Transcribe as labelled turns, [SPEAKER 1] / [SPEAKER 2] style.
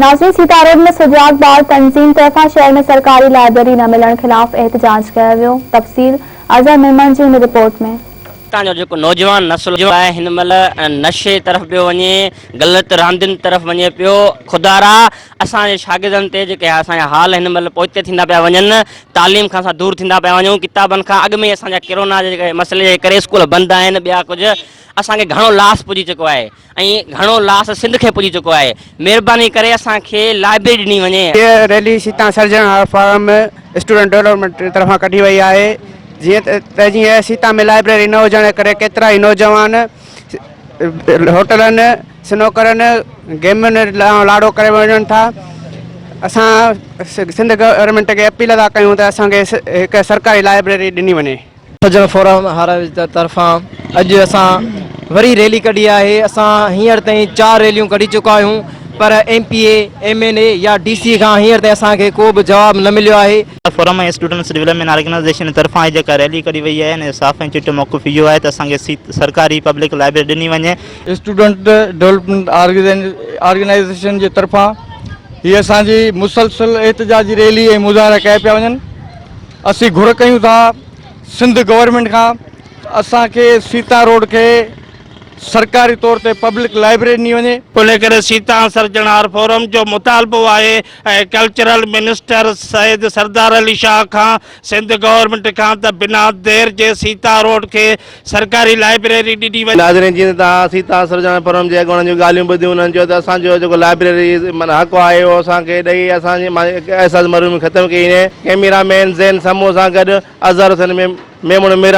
[SPEAKER 1] ناظرين سيتا روڊ ۾ سجاڳ ٻار تنظيم طرفان شهر ۾ سرڪاري لائبريري نه ملڻ خلاف احتجاج ڪيو ويو، تفصيل اظهر ميمڻ جي هن رپورٽ ۾.
[SPEAKER 2] هتان جو جيڪو نوجوان نسل آهي هن مهل نشي طرف پيو وڃي، غلط راندين طرف وڃي پيو، خدارا اسان جي شاگردن تي جيڪي اسان جا حال هن مهل پوئتي ٿيندا پيا وڃن، تعليم کان اسان دور ٿيندا پيا وڃون، ڪتابن کان اڳ ۾ ئي اسان جا ڪرونا جي مسئلي جي ڪري اسڪول بند آهن ٻيا ڪجهه اسان کي گهڻو لاس پڄي چڪو آهي. ۽ گهڻو لاس سنڌ کي پڄي چڪو آهي مهرباني ڪري اسان کي لائبريري ڏني وڃي.
[SPEAKER 3] هيء ريلي سيتا سرجڻهار فورم اسٽوڊنٽ ڊولپمينٽ طرفان ڪڍي وئي آهي جيئن ته جيئن سيتا ۾ لائبريري نه هجڻ جي ڪري ڪيترائي نوجوان هوٽلن سنوڪرن گيمن ڏانهن لاڙو ڪري وڃن ٿا اسان سنڌ گورنمينٽ کي اپيل ٿا ڪيون ته اسان کي هڪ سرڪاري لائبريري ڏني وڃي.
[SPEAKER 4] سڄڻ فورم هارائي طرفان اڄ اسان وري ريلي ڪڍي آهي اسان هينئر تائين چار ريليون ڪڍي چڪا آهيون پر M P A, M N A يا ڊي سي کان هينئر تائين اسان کي ڪو به جواب نه مليو آهي.
[SPEAKER 5] فورم ۽ اسٽوڊنٽس ڊولپمينٽ آرگنائيزيشن طرفان هي جيڪا ريلي ڪڍي وئي آهي ان جو صاف ۽ چٽو موقف اهو آهي ته اسان کي سرڪاري پبلڪ لائبريري ڏني وڃي.
[SPEAKER 6] اسٽوڊنٽ ڊولپمينٽ آرگنائيزيشن جي طرفان هي اسان جي مسلسل احتجاجي ريلي ۽ مظاهرا ڪيا پيا وڃن. اسين گهر ڪيون ٿا سنڌ گورنمينٽ کان ته اسان کي سيتا روڊ کي سرڪاري طور تي پبلڪ لائبريري ڏني وڃي.
[SPEAKER 7] ان ڪري سيتا سرجڻهار فورم جو مطالبو آهي ۽ ڪلچرل منسٽر سيد سردار علي شاهه کان سنڌ گورنمينٽ کان ته بنا دير جي سيتا روڊ کي سرڪاري لائبريري ڏني وڃي.
[SPEAKER 8] ناظرين جيئن ته توهان سيتا سرجڻ فورم جي اڳواڻن جون ڳالهيون ٻڌيون انهن چيو ته اسان جو جيڪو لائبريري معنيٰ حق آهي اهو اسان کي ڏئي اسان جي احساس محرومي ختم ڪئي وڃي ڪئميرا مين زين سمون سان گڏ اظهر حسين ميمڻ ميرا.